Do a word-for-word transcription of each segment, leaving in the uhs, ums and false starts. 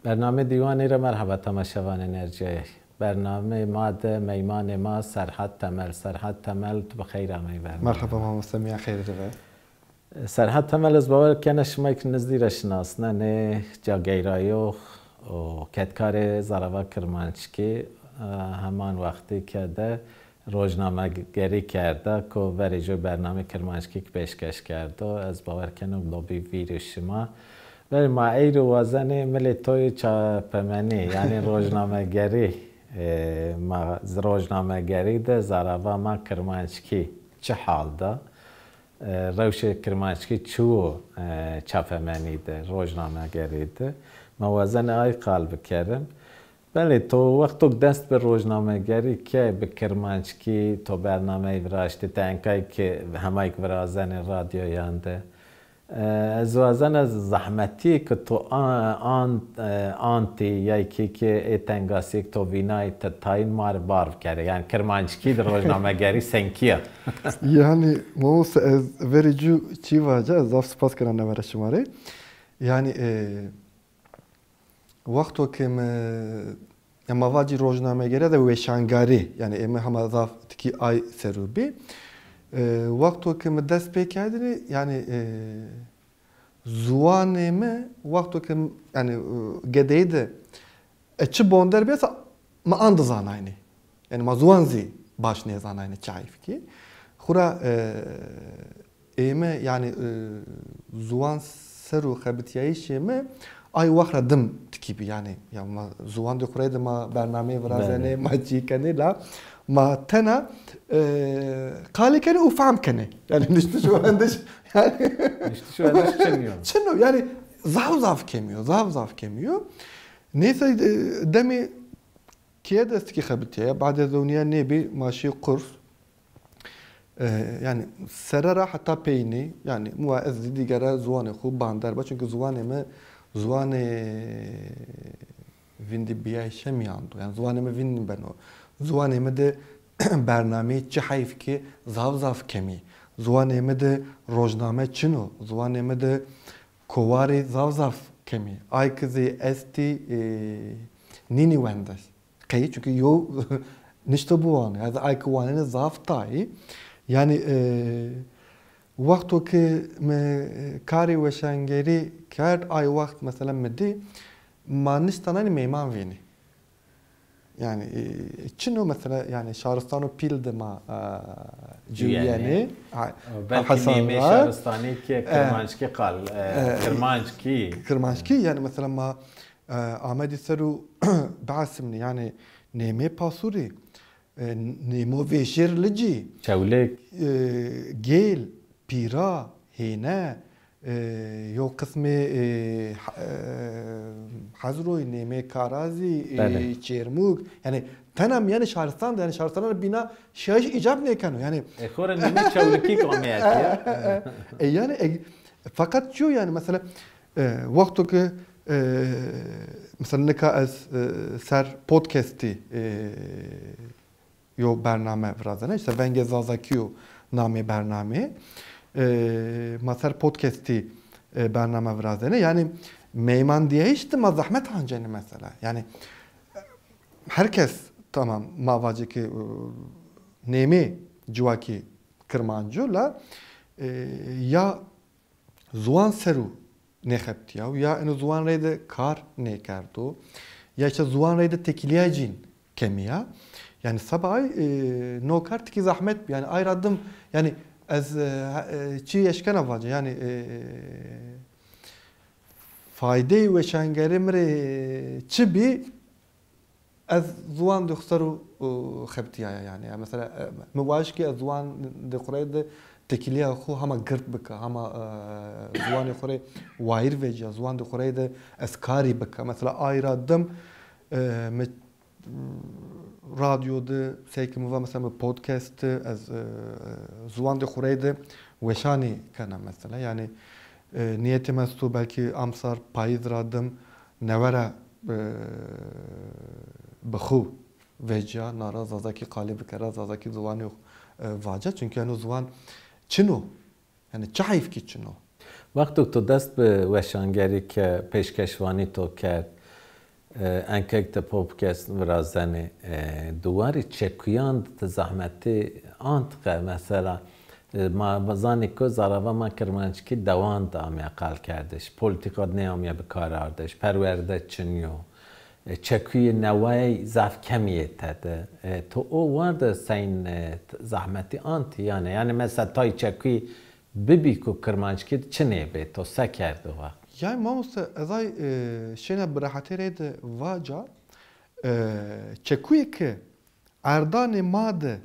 Bernamê Dîwanî ra merheba temaşevanên erciyayê. Bernamê ma de meymanê ma Serhat Temel. Serhat Temel, tu bi xeyr ameyî bernamê. Merheba mamoste, mîyan xeyrî de be. Serhat Temel, ez bawer kena şimayî ki nizdî ra şinasnenê, cageyrayox û kedkarê zarava kirmanckî, e, heman wextî ke de rojnamegerî kerda ku verê jû bernamê kirmanckî ki pêşkeş kerdo. Ez bawer keno do bî vîr û şima. Belê ma eyro wazenê milê to yê çapemenî, yanî rojnamegerî, e, ma z-, rojnamegerî de zarava ma kirmanckî çi hal da? E, rewşê kirmanckî çi wo, e, çapemenî de, rojnamegerî de? Ma wazenê ay qal bikerim. Belê, to wexto ke dest bi rojnamegerî ke bi kirmanckî to bernameyî viraştî, ti enkay ke hemayî ke virazenê radyoyan de. E, ez wazena zehmetî ke to a-, an-, e, antî, ya kî ke ê tengasî ke to vînayî ti tayîn ma rê bar bikerê. Yanî kirmanckî de rojnamegerî senkî ya? Yanî, mamoste, ez verê cû çî vaca, ez zaf spas kena newera şima rê. Yanî, e, wexto ke mi, ya ma vacî rojnamegerî de weşangarî, yanî ê mi hema zaf tikî ay ser o bî. E, wexto ke mi dest pê kerdinî, yanî, e, ziwanê mi, wexto ke mi, yanî, e, gedeyî de, e, çi bonder bî, sa-, mi an dizanaynî. Yanî ma ziwan zî baş nêzanaynî çi heyf kî. Xwura, e, ê mi, yanî, e, ziwan ser û xebitîyayîşê mi ay wext ra dim tikî bî. Yanî, ya ma ziwandê xwu rê de ma bernameyê virazenê, belê, ma çî kenê la ma tena, e, qalî kenê û fehm kenê. Yanî niştiş û wendiş, yanî niştiş û wendiş çin yo. Çin o, yanî zaf zaf kemî yo, zaf zaf kemî yo. Neyse, e, demê keye destikî xebitîyaya, badê zewnîya nêbî, ma şî kurs. E, yanî serre ra heta peynî, yanî mi wa ez zî dîgere ziwanê xwu bander ba. Çunkî ziwanê mi ziwanê vîndîbîyayîşe mîyan do. Yanî ziwanê mi vîn nîbeno. Ziwanê mi de bernameyî çi heyf kî zaf zaf kemî. Ziwanê mi de rojname çin o. Ziwanê mi de kowarî zaf zaf kemî. Ay ki zî estî, e, nînî wendiş. Qey, çunkî yew nişto biwano. Yanî ay ki wanenê zaf tayî. Yanî, e, wexto ki mi karê weşangerî kerd, ay wext mesela mi dî, ma niştanaynî meyman vînî. Yanî, e, çin o mesela, yanî şaristano pîl de ma, e, ciwîyenê. Ciwîyenê. Ha, belkî Hesan nîmê ra. Şaristanî ki, e, kirmanckî qal, e, e, kirmanckî. Kirmanckî, yanî mesela ma, e, Amedî ser o behsimnî, yanî nêmê Pasûrî, e, nêmo Vêşêr Licî. Çewlêk. E, Gêl, Pîra, Hêne, e, yew qismê, e, ha-, e, Hezroyî, nêmê Karazî, e, belê, Çêrmûg. Yanî tena mîyanê şaristan de, yanî şaristanan ra bîna şiyayîş îcab nêkeno. Yanî e, xo ra nêmê Çewlikî kamî estî ya. E, e, e, yanî, e, feqet çi yo yanî mesela, e, wexto ke, e, mesela nika ez, e, ser podcastî, e, yo bername virazena. Îşte Vengê Zazakî yo namê bernamê. E, ma ser podcastî, e, bername virazena. Yanî meymandîyayîş de ma zehmet ancenê mesela. Yanî her kes, tamam, ma vacê ki, e, nêmê ciwakî kirmanc o la, e, ya ziwan ser o nêxebitîyaw, ya eno ziwan reyde kar nêkerdo, ya îşte ziwan reyde têkilîya cîn kemî ya. Yanî seba ay, e, no kar tikî zehmet bî. Yanî ay ra dim, yanî ez, e, e, çî eşkena vaca, yanî, e, faydeyê weşangerî mi rê çi bî, ez ziwandê xwu ser o, o, xebitîyaya yanî. Ya mesela, e, mi waşt kî ez ziwandê xwu reyde têkilîya xwu hema gird bika, hema, e, ziwanê xwu rê wayîr vecîya, ziwandê xwu reyde ez karî bika. Mesela ay ra dim, e, mi radyo de, sey ke mi va mesela mi podcast de, ez, e, ziwandê xwu reyde weşanî kena mesela. Yanî, e, nîyetê mi esto belkî amsar payîz ra dim, newe ra, e, bi xwu vecîya, na ra zazakî qalî bikera, zazakî ziwanî, e, vaca. Çunkî eno ziwan çin o. Yanî çi heyf kî çin o. Wexto to dest bi weşangerî ke, pêşkeşvanî to kerd, E, enkek de podcast virazenê, e, duwarê çekuyan de zahmetî ant qe, mesela, e, ma zanê ku zarava ma kirmanckî dewan de amya qalkerdiş, polîtîka de nêamya bikaardiş, perwerde çin yo, e, çekuyê neway zaf kemî yê tede. E, to o war de seyn, e, zahmetî antî yanî? Yanî mesela tay çekuyî bibî ku kirmanckî de çinê bê, to se kerdo wa? Yanî mamoste, ez ay, e, şêna bi rehetî rê de vaca, e, çekuyê ke erdanê ma de,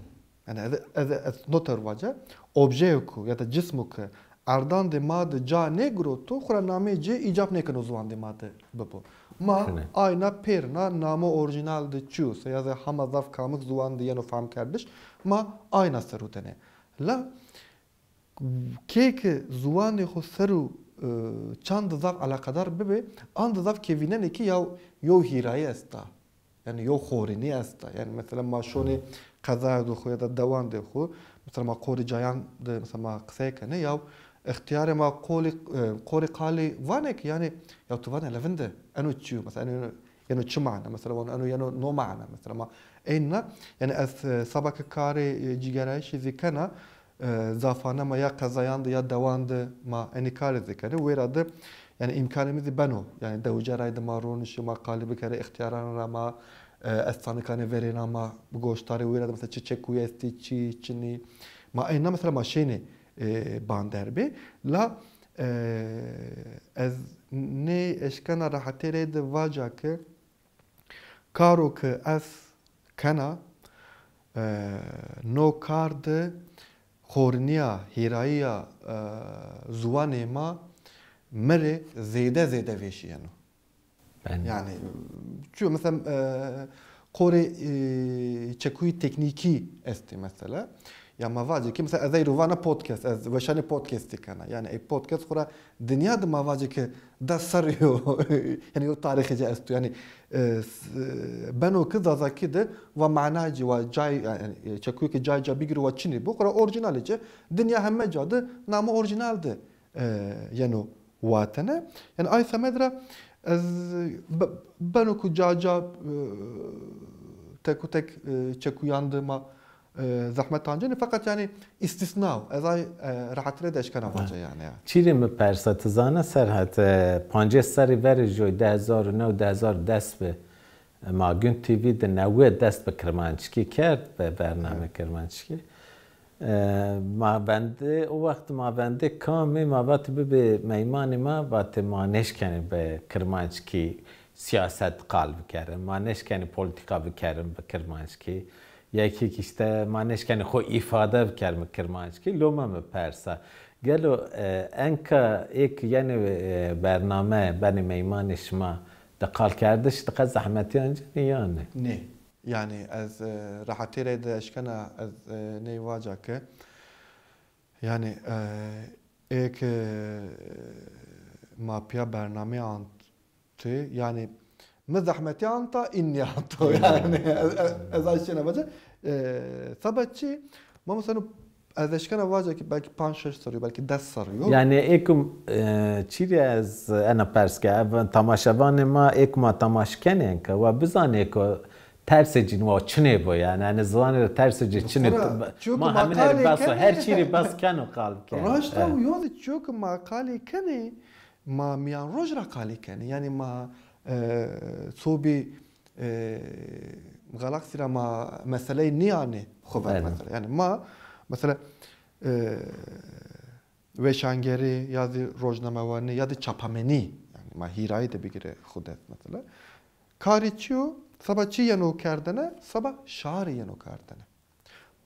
yanî ez, ez, ez noter vace, objeyo ku ya da cismo ke erdandê ma de ca nêgiroto, xwu ra nameyê ci îcab nêkeno ziwandê ma de bibo. Ma ayna pêrna namo orîjînal de çi yo se ya zî hema zaf kamik ziwan de yeno fehmkerdiş, ma ayna ser o tenê. La kê ke ziwanê xo ser û, e, çand de zaf eleqedar bibê, and de zaf ke vînenê kî ya yew hîrayî esta. Yanî yew xorînî esta. Yanî mesela ma şonê qezayê xo ya da dewandê xo, mesela ma qorê cayan de mesela ma qisey kenê, ya îxtîyarê ma qolî, e, qorê qalî vanê kî yanî ya tu vanê levinde, eno çi yo? Mesela eno yeno çi mana? Mesela vano eno yeno no mana. Mesela ma eyna, yanî ez, e, seba ke karê, e, cîgerayîşî zî kena, e, zafane ma ya qezayan de ya dewan de ma enî karê zî kenê. Wêra de, yanî îmkanê mi zî beno. Yanî dewicê ray de ma ronişê, ma qalî bikerê îxtîyaran ra ma, e, estanikanê verêna ma bi goştarê wêra de mesela çi çekuyî estî, çi, çinî. Ma eyna mesela ma şênê, e, banderbê. La, e, ez nê eşkena rehetî rê de vaca ke karo ke ez kena, e, no kar de xorînîya, hîrayîya, e, ziwanê ma mi rê zêde zêde vêşîyeno. Yanî, çi mesela, e, qorê, e, çekuyî teknîkî estê mesela. Ya ma vacê kî mesela ez ey ro vana podcast, ez weşanê podcastî kena. Yanî ey podcast xwu ra dinya de ma vacê ke des serrî yo. Yanî yew tarîxê ci esto. Yanî, e, s-, beno ke zazakî de wa mana ci, wa cay, yanî, e, çekuyê ke cay ca bigîro wa çinê bo, xwu ra orîjînalê ci dinya heme ca de namo orîjînal de, e, yeno watene. Yanî ay semed ra ez be-, beno ku ca ca, e, tek û tek, e, çekuyan de ma, e, zehmet ancenê, feqet yanî îstîsna o. Ez ay, e, rehetî rê de eşkena vaca yanî ya. Çî rê mi persa, ti zana Serhat, e, pancês serrî verê joy, di hezar û new, di hezar des bi, e, ma Gün T V de newe dest bi kirmanckî kerd, bi bername kirmanckî. E, ma vendê, o wext ma vendê kamî, ma vatê bibê meymanê ma, vatê ma nêşkenê bi kirmanckî sîyaset qal bikerin, ma nêşkenê polîtîka bikerin bi kirmanckî. Yekî kî îşte ma nêşkenê xo îfade bikerin bi kirmanckî. Loma mi persa, gelo, e, enka ê ke yenê, e, bername, benê meymanê şima, di qalkerdiş di qe zehmetî ancenê yanî? Nê. Yanî ez, e, rehetî rê de eşkena ez, e, ney vaca ke, yanî, e, ê ke ma pîya bernameyê antê, yanî mi zehmetî anta, în nîanto yanî. Ez, ez, ez ay şêna vaca. E, seba çi? Ma mesela ez eşkena vaca ke belkî panc şeş serrî yo, belkî des serrî yo. Yanî ê ke, e, çî rê ez ena pers ke, ev temaşevanê ma ê ke ma temaşe kenê enka, wa bizanê ke tersê ci wa çinê bo yanî. Yanî ziwanê ra tersê ci çinê. Xora, çîyo ke ma heminê rê qalî bes o, kenê, her çî rê bes keno, qal keno. Raşta, e, yo zî çîyo ke ma qalî kenê, ma mîyan roj ra qalî kenê. Yanî ma, e, sobî, e, galaksî ra ma meseleyî nîyanê xwu ver mesela. Yanî ma mesela, e, weşangerî ya zî rojnamewanî ya zî çapamenî, yanî ma hîrayî de bigîrê xwu dest mesela. Karê çi yo? Seba çi yeno kerdene? Seba şarî yeno kerdene.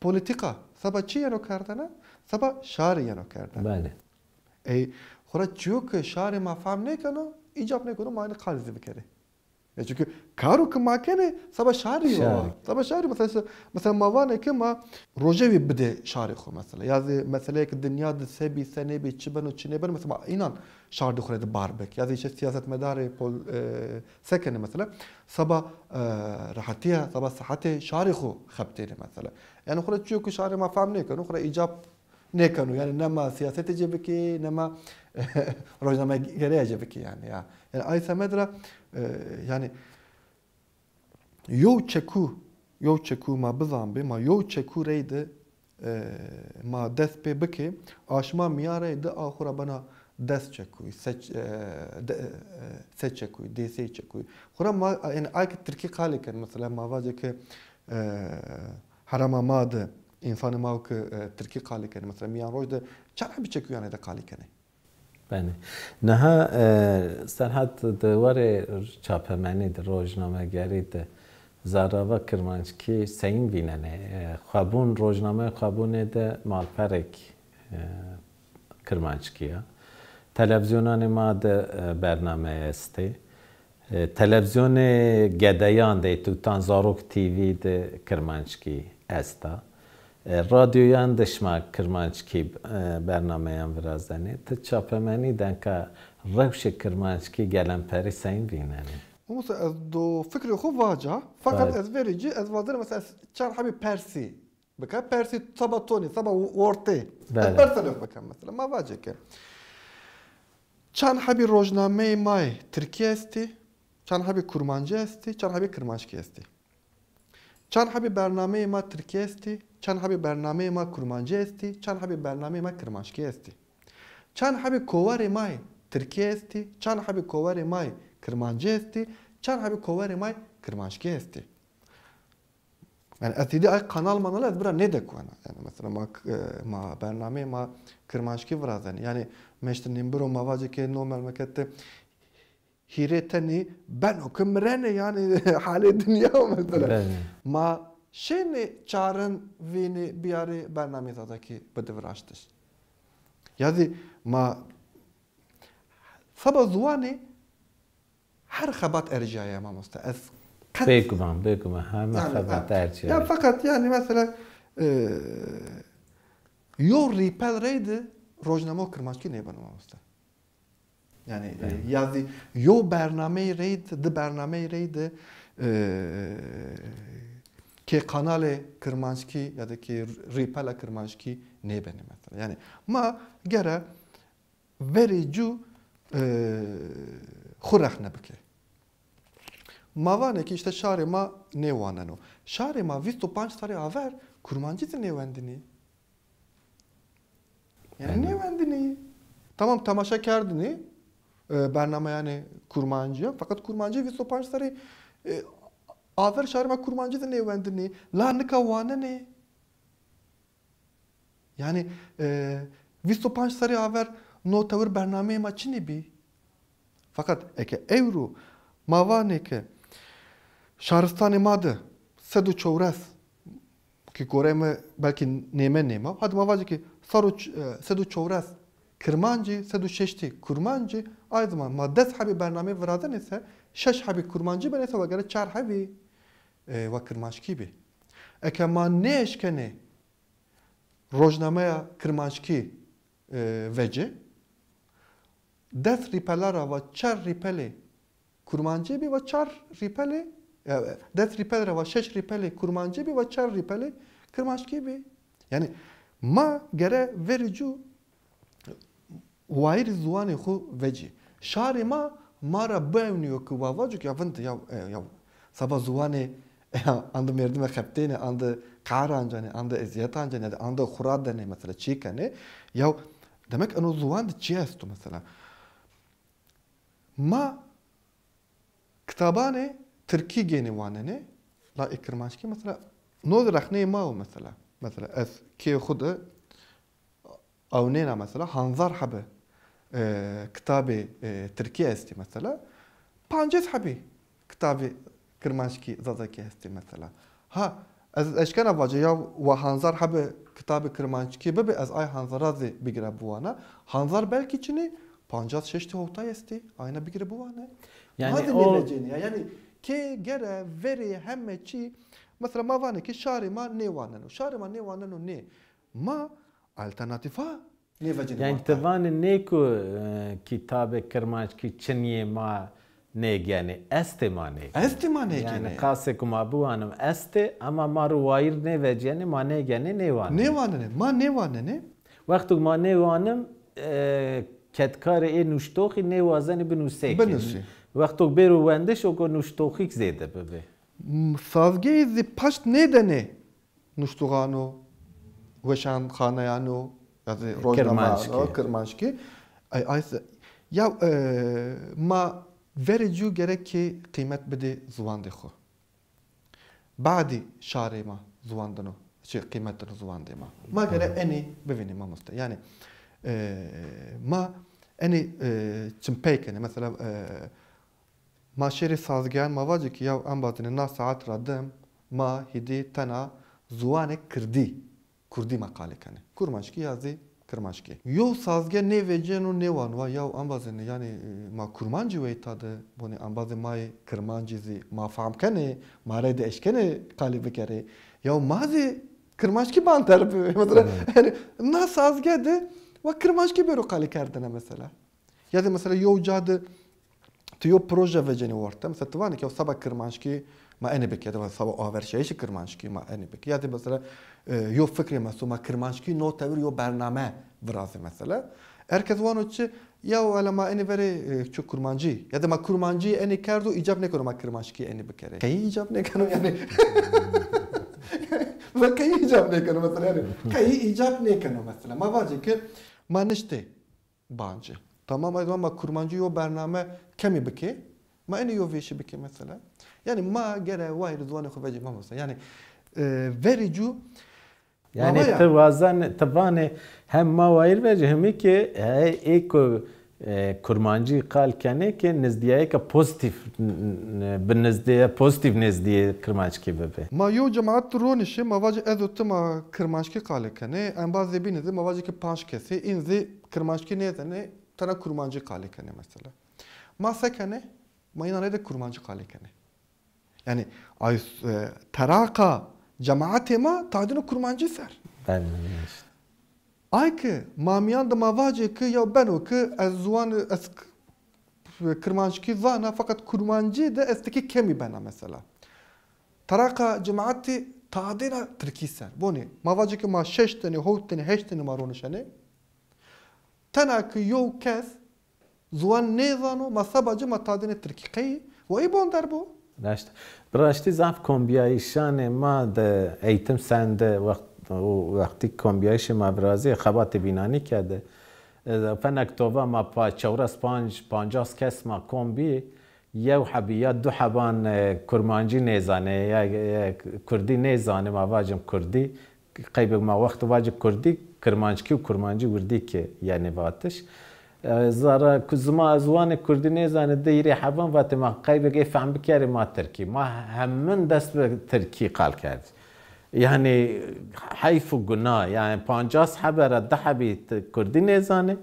Polîtîka seba çi yeno kerdene? Seba şarî yeno kerdene. Belê. Ey, xora çîyo ke şarê ma fehm nêkeno, îcab nêkeno ma enî qalî zî bikerê. Ya çünkü karo ke ma kenê, seba şarî yo. Şarî. Seba şarî, mesela, mesela ma vanê ke ma rojevî bidê şarê xo mesela. Ya zî meseleyê ke dinya de se bî, se nêbî, çi beno, çi nêbeno, mesela ma înan şardê xo rê de bar bik. Ya zî îşte siyasetmedarê pol-, e, se kenê mesela. Seba, e, rehetîya, seba sihetê şarê xo xebitênê mesela. Yanî xora çîyo ke şarê ma fehm nêkeno, xora îcab nêkeno. Yanî ne ma siyasetê ci bikê, ne ma rojnamegerîya ci bikê yanî ya. Yanî ay semed ra, e, yanî Yew çekû, yew çekû ma bizanbê, ma yew çekû reyde, e, ma dest pê bikê, a şima mîyan reyde a xwu ra bena des çekûyî, se ç-, e, de, e, se çekûyî, dêsey çekûyî. Xwura ma, yanî, ay ki tirkî qalê kenê, mesela, ma vacê ki, e, herema ma de, însanê ma ki, e, tirkî qalê kenê, mesela, mîyan roj de çend hebî çekûyan reyde qalê kenê. Belê. Niha, e, Serhat, di warê çapemenî de, rojnamegerî de zerrava kirmanckî seyîn vînenê? E, xwebûn, rojnameyê xwebûnê de malperek, e, kirmanckî ya. Televîzyonanê ma de, e, bernameyê estê. E, televîzyonê gedeyan de, tutan Zarok T V de kirmanckî esta. E, radyoyan de şima kirmanckî, e, bernameyan virazenê. Ti çapemenî de enka rewşê kirmanckî gelemperî seyîn vînenê? Mamoste, ez do fikrê xwu vaca, fakat Belê. ez verî ci, ez wazena mesela ez çar hebî persî bike, persî seba tonî, seba ortê. Ez Belê. persenê xwu bike mesela. Ma vacê ke çend hebî rojnameyê ma yê tirkî estî, çend hebî kurmancî estî, çend hebî kirmanckî estî. Çend hebî bernameyê ma tirkî estî, çend hebî bernameyê ma kurmancî estî, çend hebî bernameyê ma kirmanckî estî. Çend hebî kowarê ma yê tirkî estî, çend hebî kowarê ma yê kirmancî estî, çend hebî kowarê ma yê kirmanckî estî. Yanî ez îdî ay kanal manal ez bira nêdekuwena. Yanî mesela ma, e, ma bernameyê ma kirmanckî virazenê. Yanî meşti nîmbiro ma vacê ke no memleket de hîrê tenî beno ke mirenê, yanî halê dinya mesela. Belê. Ma şênê çarin vînê biyarê bernameyê Zazakî bidi viraştiş. Ya zî ma seba ziwanî her xebat ercîyaye mamoste. Ez qet Bêguman, bêguman. Heme Yanî, xebat ha. ercîyaye. Ya feqet yanî mesela, e, yo rîpel reyde rojnamo kirmanckî nêbeno mamoste. Yanî, e, Belê. ya zî yo bernameyî reyde, di bernameyî reyde, e, kê kanalê kirmanckî ya da kê rîpela kirmanckî nêbenê mesela. Yanî ma gere verê cû, e, xwu rexne bikê. Ma vanê ki îşte şarê ma nêwaneno. Şarê ma vîst û panc serrî aver kurmancî zî nêwendinî. Yanî Belê. nêwendinî. Tamam, temaşe kerdinî, e, bernameyanê kurmancî ya. Feqet kurmancî vîst û panc serrî, e, aver şarê ma kurmancî zî nêwendinî. La nika wanenê. Yanî, e, vîst û panc serrî aver no tewir bernameyê ma çinî bî. Feqet eke ewro ma vanê ke şaristanê ma de sed û çewres, ki goreyê mi belkî nême nêma, hadi ma vacê ki sar û ç-, e, sed û çewres kirmancî, sed û şeştî kurmancî, ay ziman ma des hebî bernameyê virazenê se, şeş hebî kurmancî benê se, wa gere çar hebî, e, wa kirmanckî bî. Eke ma nêeşkenê rojnameya kirmanckî, e, vecê, des rîpela ra wa çar rîpelê kurmancî bî, wa çar rîpelê, e, des rîpel ra wa şeş rîpelê kurmancî bî, wa çar rîpelê kirmanckî bî. Yanî ma gere verê cû wayîrê ziwanê xwu vecî. Şarê ma, ma ra biewnîyo ki wa vaco ki ya vind ya, e, ya seba ziwanê ande merdime xebitêne, ande qehir ancenê, ande ezîyet ancenê, ande xwu radenê, mesela çî kenê. Ya demek eno ziwan de çî esto mesela. Ma kitabanê tirkî gênê wanenê, la ê kirmanckî mesela no zî rexneyê ma wo mesela. Mesela ez kê xwu de ewnêna mesela hanzar hebî, e, kitabê, e, tirkî estî mesela. Pancês hebî kitabê kirmanckî, zazakî estî mesela. Ha, ez eşkena vace ya wa hanzar hebî kitabê kirmanckî bibî, ez ay hanzara zî bigire biwana. Hanzar belkî çinî, pancas şeştî hotay estî, ayna bigire biwane. Yanî ma zî o nêvecênî ya. Yanî kê gere verê heme çî, mesela ma vanê ki şarê ma nêwaneno. Şarê ma nêwaneno nê. Ma alternatîfa nêvecînê. Yanî ti vanê nê ku, e, kitabê kirmanckî çinîyê ma nêgenê, estê ma nêgenê. Estê ma nêgenê. Yanî qasê ku ma biwanim estê, ema ma ro wayîr nêvecîyenê, ma nêgenê, nêwanenê. Nêwanenê, ma nêwanenê. Wexto ku ma nêwanim, e, kedkarê ê nuştoxî nêwazenê binusê ki. Binusê. Wexto ku bêro wendiş, o ku nuştoxîk zêde bibê. M-, sazgeyî zî paşt nêdenê nuştuxano, weşanxaneyan o, ya zî rojname ano, kirmanckî. Ay, ay, se-, ya, e, ma verê cû gerek ki qîmet bidê ziwandê xo. Badî şarê ma ziwan dino, çi qîmet dino ziwandê ma. Ma gere enî bivînê mamoste. Yanî, e, ma enî, e, çim pey kenê. Mesela, e, ma şêrê sazgeyan ma vacê ki ya embazêne na saet ra dim ma hîdî tena ziwanê kirdî, kurdî ma qalê kenê. Kurmanckî ya zî kirmanckî. Yo sazge nêveceno nêwano, wa ya embazêne, yanî, e, ma kurmancî weyta de, bonê embazê ma yê kirmancî zî ma fam kenê, ma reyde eşkenê qalî bikerê. Ya ma zî kirmanckî banter bi. Mesela, yanî, na sazge de wa kirmanckî bêro qalî kerdene mesela. Ya de mesela yo ca de ti yo proje vecenê orte. Mesela ti vanê ki ya seba kirmanckî ma enê bikê, ya de seba averşeyişê kirmanckî ma enê bikê. Ya de mesela, e, yo fikrê meso ma kirmanckî no tewir yo bername virazê mesela. Her kes wano çi, ya hele ma enê verê, e, çi kurmancî. Ya de ma kurmancî enê kerdo, îcab nêkeno ma kirmanckî enê bikerê. Qeyî îcab nêkeno yanî. Ve qeyî îcab nêkeno mesela yanî. Qeyî îcab nêkeno mesela. Ma vacê ki ma niştê bancî. Tamam, ay zaman ma kurmancî yo bername kemî bikê, ma enê yo vêşî bikê mesela. Yanî ma gere wayîr ziwanê xo vecê mamoste. Yanî, e, verê cû. Yanî ti wazan, ti vanê hem ma wayîr vecê, hemî ki, e, ê ku, e, kurmancî qal kenê ki nizdîyayêka pozîtîf, n-, n-, bi nizdîye pozîtîf nizdîyê kirmanckî bibê. Ma yo cemaat ronişê, ma vacê ez û ti ma kirmanckî qalê kenê, embazê bînî zî ma vacê ki panc kesî, în zî kirmanckî nêzenê, tena kurmancî qalê kenê mesela. Ma se kenê? Ma înan reyde kurmancî qalê kenê. Yanî, ay, e, teraqa cemaatê ma tadîno kurmancî ser. Belê, belê, îşte. Ay ki ma mîyan de ma vacê ki ya beno ki ez ziwan, ez k-, kirmanckî zana, feqet kurmancî de ez tikî kemî bena mesela. Teraqa cemaatî tadêna tirkî ser. Bonê, ma vacê ki ma şeş tenê, howt tenê, heşt tenê ma ronişenê. Tena ki yew kes ziwan nêzano, ma seba ci ma tadêne tirkî. Qey, wa ê bonder bo? Raşt. Bi raştî zaf kombîyayîşanê ma de eğitim sende wext, û wextî kombîyayîşê ma virazî xebatê bînanî kerde. E, fenek tova ma pa çewres panc, pancas kes ma kom bî. Yew hebî ya du heban, e, kurmancî nêzanê, ya, ya kurdî nêzanê, ma vacim kurdî. Qeybek ma wexto vacî kurdî, kirmanckî û kurmancî wirdî ki yenê vatiş. E, zara ku zima ziwanê kurdî nêzanê, di hîrê heban vatê ma qeybek ê fehm bikerê ma tirkî. Ma hemin dest bi tirkî qal kerd. Yanî heyf û guna, yanî pancas hebe ra di hebî ti-, kurdî nêzanê.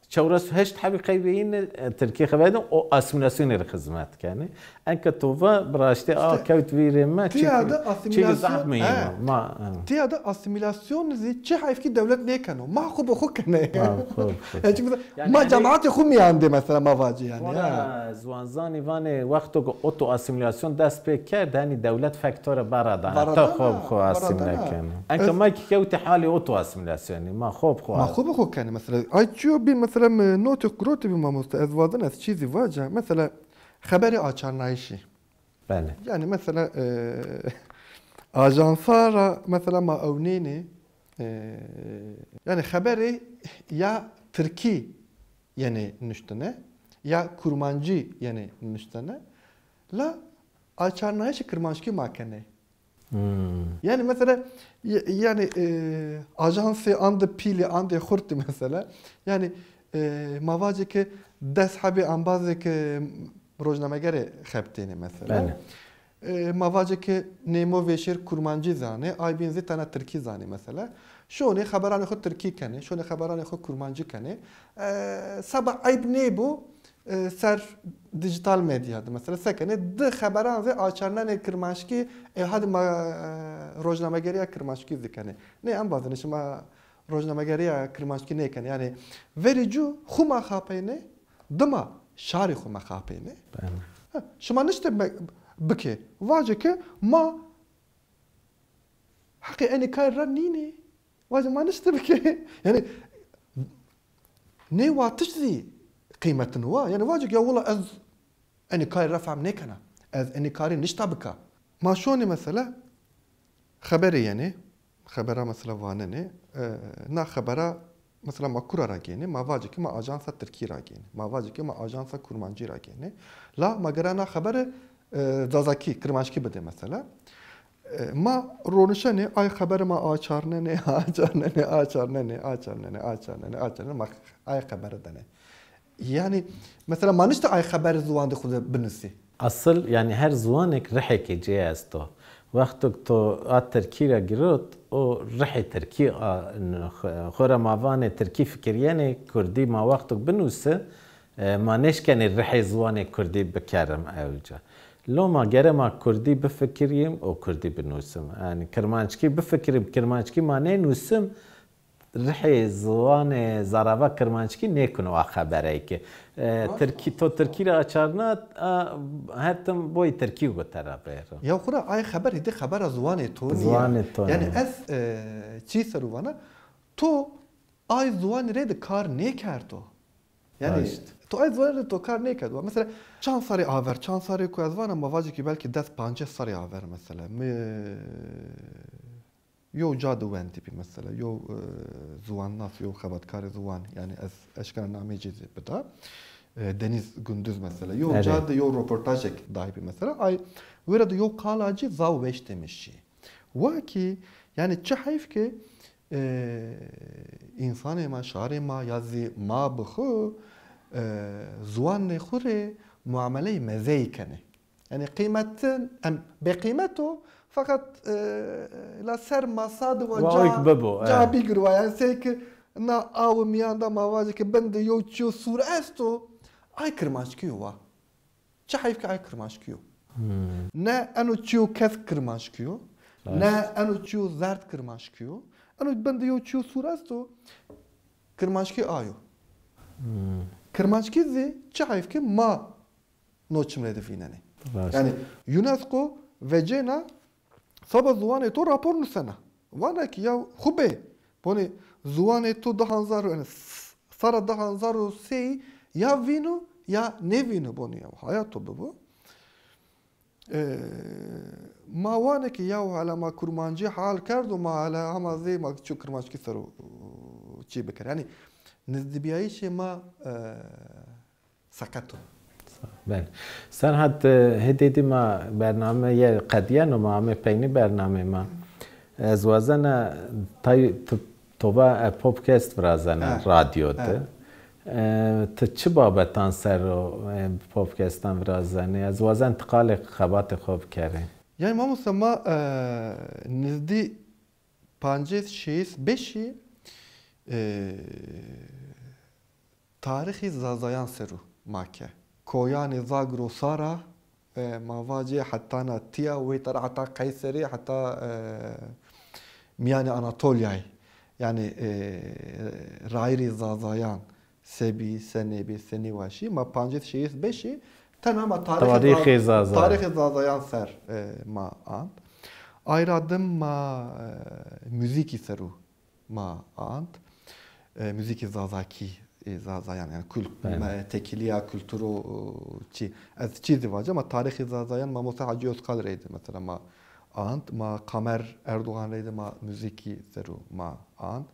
Çewres û heşt hebî qey veyîne, e, tirkî xeber de o asîmîlasyonê rê xizmet kenê. Enka to va bi raştî a kewt vîrê me, çî, tîya de çî zaf asîmîlasyon, muhîm he. Ma, he. Tîya de asîmîlasyon zî çi heyf kî dewlet nêkeno. Ma xwu bi xwu kenê. Ma xwu bi xwu. Yanî çimkî ma cemaatê xwu mîyan de mesela ma vacî yanî, ha. Ziwanzanî vanê wexto ke oto asîmîlasyon dest pê kerd, henî dewlet fek to ra bara dana. Bara dana, ta xwu bi xwu asîmîle kenê. Enka ma kî kewtê halê oto asîmîlasyonî, ma xwu bi xwu. Ma xwu bi xwu kenê mesela. Ay çiyo bî mesela, mi notê xwu girotî bî mamoste, ez wazena ez çî zî vaca. Mesela xeberê açarnayîşî. Belê. Yanî mesela, e, ajansa ra mesela ma ewnênê, e, yanî xeberê ya tirkî yenê nuştene, ya kurmancî yenê nuştene. La açarnayîşê kirmanckî ma kenê. Hmm. Yanî mesela, y-, yanî, e, ajansê ande pîlî, ande xurtî mesela. Yanî, e, ma vacê ke des hebê embazê ke rojnamegerê xebitênê mesela. Belê. E, ma vacê ke nêmo vêşêr kurmancî zanê, ay bîn zî tena tirkî zanê mesela. Şonê xeberanê xwu tirkî kenê, şonê xeberanê xwu kurmancî kenê. E, seba eyb nêbo, e, ser dîjîtal medya de mesela se kenê? Di xeberan zî açarnenê kirmanckî, e, hadî ma, e, rojnamegerîya kirmanckî zî kenê. Nê embazêne, şima rojnamegerîya kirmanckî nêkenê. Yanî verê cû xwu ma xapênê, dima şarê xwu ma xapênê. Belê. Ha, şima niştê me-, bikê. Vacê ke ma heqê enê kar ra nînê. Vacê ma niştê bikê. Yanî nê watiş zî qîmetin wa. Yanî vacê ke ya wila ez enê karî ra fehm nêkena. Ez enê karî nişta bika. Ma şonê mesela xeberê yenê, xebera mesela vanenê, e, na xebera mesela ma kura ra gênê, ma vacê ki ma ajansa tirkî ra gênê, ma vacê ki ma ajansa kurmancî ra gênê. La ma gera na xebere, e, zazakî, kirmanckî bidê mesela. E, ma ronişenê, ay xebere ma açarnenê, açarnenê, açarnenê, açarnenê, açarnenê, açarnenê, ma ay xebere denê. Yanî, mesela ma nişte ay xebere ziwandê xwu de binusê. Asil, yanî her ziwanek rihêkê cê esto. Wextok to a tirkî ra girot, o rihê tirkî a, n-, xo-, xo ra ma vanê tirkî fikirîyenê, kurdî ma wextok binuse, e, ma nêşkenê rihê ziwanê kurdî bikerim ewca. Loma gere ma kurdî bifikirîm û kurdî binusim. Yanî kirmanckî bifikirîm, kirmanckî ma nênusim, rihê ziwanê zarava kirmanckî nêkuno a xeberey ke. E, tirkî, to tirkî ra açarna, a, her tim boyî tirkî gute ra bêro. Ya xura ay xeber hêdî xebera ziwanê to nîya. Ziwanê to nîya. Yanî ez, e, çî ser o vana, to ay ziwanî rê de kar nêkerdo. Yanî to ay ziwanî rê to kar nêkerdo. Mesela çand serrî aver, çand serrî ku ez vana ma vacî ki belkî des pancês serrî aver mesela. Mi Yew ca de wendîbî mesela, yew, e, ziwannas, yew xebatkarê ziwan, yanî ez eşkena nameyê ci zî bida. E, Deniz Gündüz mesela, yew ca de yew roportajêk daybî mesela. Ay, wêra de yew qala ci zaw weş demişî. Wa ki, yanî çi heyf ki, e, însanê ma, şarê ma ya zî ma bi xwu, e, ziwanê xwu rê muameleyê mezeyî kenê. Yanî qîmetin, em, bêqîmet o, feqet, e, la ser masa de wa ca, ca bigir wa. Yanî sey ki na awi mîyan de ma vajê ki bin de yew çîyo sûr esto, ay kirmanckî yo wa. Çi heyf ki ay kirmanckî yo. Ne eno çîyo kesk kirmanckî yo, ne eno çîyo zerd kirmanckî yo. Eno bin de yew çîyo sûr esto, kirmanckî a yo. Kirmanckî zî çi heyf ki ma no çim rê de vînenê. Yanî UNESCO vecêna seba ziwanê to rapor nusena. Vana ki ya xwu bê, bonê ziwanê to di hezar, yanî s-, sera di hezar û sey ya vîno ya nêvîno bonê ya. Haya to bibo. E, ma vanê ki ya hele ma kurmancî hal kerdo, ma hele hema zê ma çîyo kirmanckî ser o çî biker. Yanî nizdîbîyayîşê ma, e, seqet o. Belê. Serhat, e, hêdî dî ma bernameyê qedîyeno, ma amê peynî bernameyê ma. Ez wazena tay tu toba, e, podcast virazena radyo de. E, ti çi babetan ser o, e, podcastan virazenê? Ez wazen ti qalê xebatê xo bikerê. Yanî mamoste ma, e, nizdî pancês şêst beşî, e, tarîxê Zazayan ser o ma ke. Koyanê Zagro Sara, e, ma vacê hetana tîya, weyta ra heta Qeyserî, heta, e, mîyanê Anatolyayî. Yanî, e, rayîrê Zazayan se bî, se nêbî, se nêwaşî. Ma pancês şêst beşî tena ma tarîxê Zaz-, tarîxê Zazayan ser, e, ma ant. Ay ra dim ma, e, muzîkî ser o ma ant. E, muzîkê zazakî, e, zazayan, yanî kult-, me-, tekîlîya kultur o, o, çî. Ez çî zî vaca, ma tarîxê zazayan Mamoste Hacî Özkal reyde mesela ma ant, ma Kamer Erdoğan reyde ma muzîkî ser o ma ant,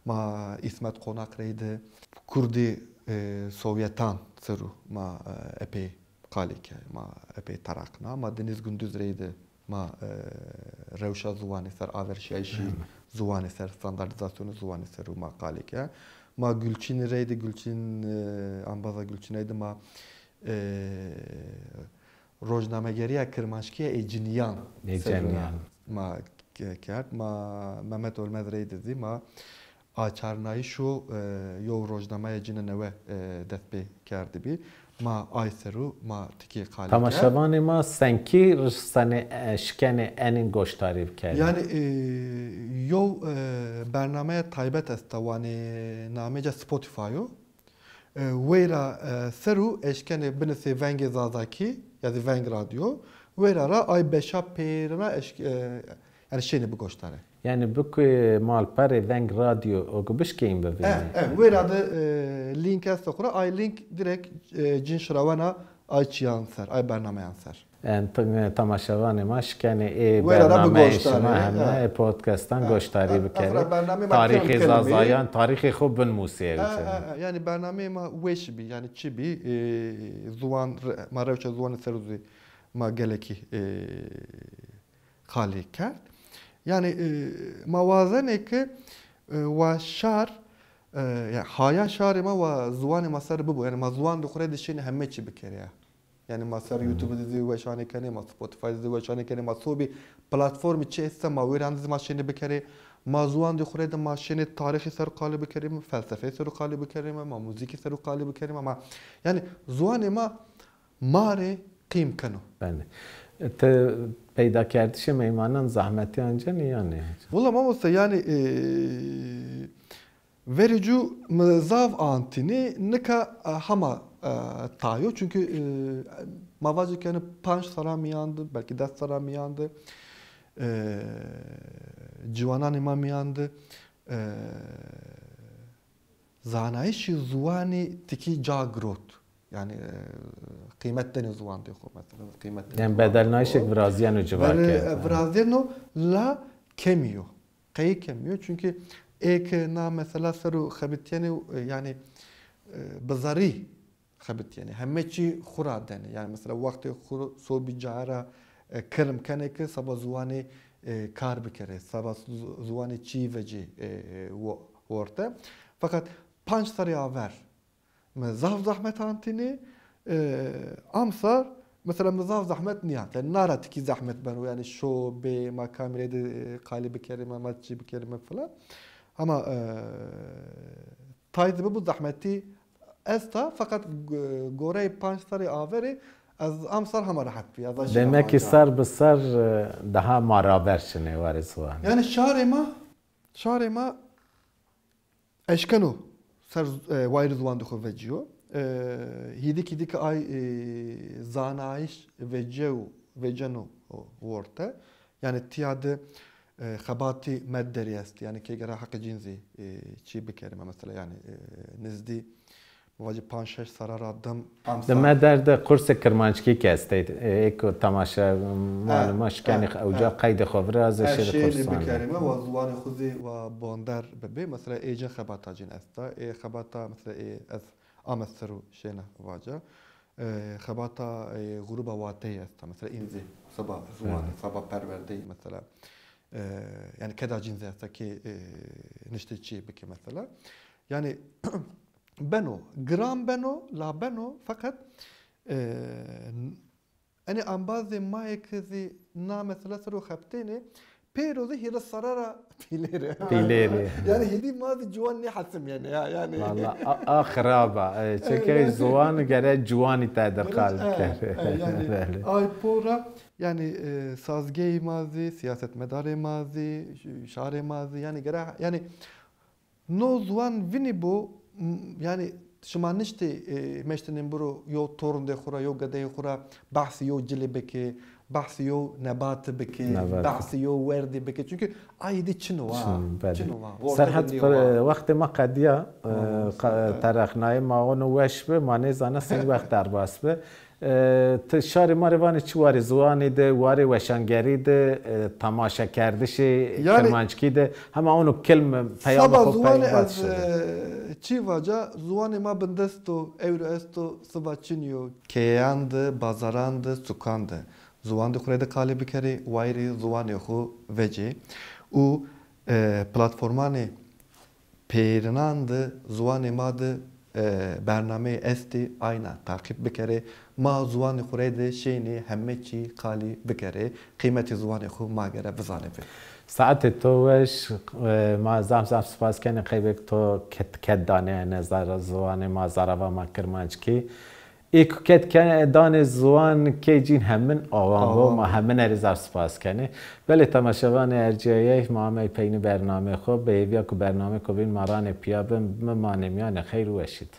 ma İsmet Konak reyde kurdî, e, Sowyetan ser o ma, e, epey qalê ke, ma epey taraqna, ma Deniz Gündüz reyde ma, e, rewşa ziwanê ser, averşîyayîşî ziwanê ser, standartîzasyonê ziwanê ser û ma qalê ke. Ma Gulçînî reyde, Gulçîn, e, ambaza Gulçîn reyde ma, e, rojnamegerîya kirmanckî ya ê cinîyan ser ma ke-, kerd. Ma Mehmet Ölmez reyde zî ma açarnayîşo, e, yew rojnameya cine newe, e, dest pê kerdibî. Ma ay ser o ma tikê qalê kerd. Temaşevanê ma senkî risenê, e, şikenê enîn goşdarî bikerê? Yanî, e, yew, e, bernameya taybet esta, wanê namê ca Spotify o. E, weyra, e, ser o eşkenê binusê Vengê Zazakî ya zî Veng Radyo. Weyra ra ay beşa pêrina eşk-, e, yanî şênê bigoşdarê. Yanî bikuyê malperê Veng Radyo o ki bişkeyîn bivînê. E, e, wêra de, e, link esto xwu ra, ay link direkt, e, cin şirawena ay çîyan ser, ay bernameyan ser. Em, t-, temaşevanê ma şikenê ê bernameyê şima heme, ê podcastan goşdarî bikerê. Tarîxê Zazayan, tarîxê xo binmusê. Yanî bernameyê ma weş bî, yanî çi bî, e, ziwan, ma rewşa ziwanê ser û zî ma gelekî, e, qalî kerd. Yanî, e, ma wazenê ke, e, wa şar, e, ya haya şarê ma wa ziwanê ma ser bibo. Yanî ma ziwan de xo rê de şênê heme çî bikerê ya. Yanî ma ser YouTube de zî weşanê kenê, ma Spotify de zî weşanê kenê, ma sobî platformî çi esta ma wêran de zî ma şênê bikerê. Ma ziwan de xo rê de ma şênê tarîxî ser qalî bikerê, felsefeyî ser qalî bikerê, ma muzîkî ser qalî bikerê, ma, yanî ziwanê ma ma rê qîm keno. Belê. Ti peydakerdişê meymanan zahmetî ancenî yanî? Wela mamoste, yanî, e, verî cû mi zaf antînî, nika, e, hema, e, tayo. Çunkî, e, ma vacî kenî panc serra mîyan de, belkî des serra mîyan de, e, ciwananê ma mîyan de, e, zanayîşê ziwanî tikî ca girot. Yanî, e, qîmet denê ziwandê xo mesela. Qîmet denê ziwandê xo. Yanî bedelnayîşêk virazîyeno ciwake. Ver-, e, virazîyeno la kemî yo. Qey kemî yo? Çunkî ê ke na mesela ser o xebitîyenê, e, yanî, e, bi zerrî xebitîyenê. Heme çî xwu ra denê. Yanî mesela wextê xwu sobî caye ra, e, kirm kenê ke seba ziwanê, e, kar bikerê, seba zi-, ziwanê çî vecê, e, e, wo-, worte. Feqet panc serrî aver mi zaf zehmet antînî, e, amsar mesela mi zaf zehmet nîantî. Yanî na ra tikî zehmet beno. Yanî şo bê, ma kamîrê de, e, qalî bikerê, ma, ma çî bikerê, ma filan. Ama, e, tay de bibo zehmetî esta, feqet g-, goreyê panc serrî averî ez amsar hema rehet bî. Ez a şîna. Demek ki ser bi ser, e, daha ma raver şinê warê ziwan. Yanî şarê ma, şarê ma eşkeno ser, e, wayîrê ziwandê xo vecîyo. E, hîdîk hîdîk ay, e, zanayîş vecîyo, veceno worte. Yanî tîya de, e, xebatî me derî estî. Yanî ke gera heqê cîn zî, e, çî bikerîme mesela, yanî, e, nizdî, vacî panc şeş serra ra dim. Di me der de qursê kirmanckî ke estê, e, ê ku temaşevanê ma şikenî ewca qeydê xo virazê, şêrê kursanê. Bikerîme, wa ziwanê xo zî wa bonder bibê. Mesela ê cin xebata cîn esta. Ê xebata mesela ê ez ame ser o şêna vaca. E, xebata, e, grûba Wateyî esta. Mesela în zî seba ziwanî, seba perwerdeyî mesela. E, yanî keda cîn zî esta ke, e, niştê çîyê bike mesela. Yanî beno, giran beno, la beno, feqet, e, n-, enê embazê ma yê ke zî na mesela ser o xebitênê, pêro zî hîris serra ra pîlêrê. Pîlêrê. Yanî hêdî ma zî ciwan nêhesimîyenê ya, yanî. Valla, a, a xirab a. E, çike ziwan gere ciwanî tede qal bikerê. E, yanî, belê, ay por ra, yanî, e, sazgehê ma zî, sîyasetmedarê ma zî, ş-, şarê ma zî, yanî gere, yanî, no ziwan vinî bo, m-, yanî şima niştê, e, meştinên biro yo torindê xwu ra, yo gedeyê xwu ra behsê yo cilî bikê, behsê yo nebati bikê, behsê yo werdî bikê. Çunkî ay dî çin o wa. Çin, belê. Çin o wa. Serhed, wextê ma qedîya, e, terexnayê ma ono weş bi, ma nêzana sey wext derbas bi. E, ti şarê ma rê vanê çi warê ziwanî de, warê weşangerî de, e, temaşekerdişê kirmanckî de, hema ono kilm peyama xo pey vat şi. Seba ziwanî ez, e, çî vaca, ziwanê ma bindest o, ewro esto, siba çinî yo. Keyeyan de, bazaran de, sukan de ziwandê xo rê de qalî bikerê, wayîrê ziwanê xo vecê û, e, platformanê peyêrinan de ziwanê ma de, e, bernameyê estê, ayna taqîb bikerê. Ma ziwanê xo rê de şênê heme çî qalî bikerê. Qîmetê ziwanê xo ma gere bizanê bê. Saetê to weş, e, ma zaf zaf spas kenê qeybêk to ket, ket danê ene zara, ziwanê ma, zarava ma kirmanckî. Ê ku ket ke-, danê ziwan kê cîn hemin awango, ma hemine rê zaf spas kenê. Belê temaşevanê erciyayey, ma amey peynî bernameyê xo, bi hêvîya ku bernameyêko bîn ma ranê pîya bin, bimanê mîyanê xeyr û weşî de.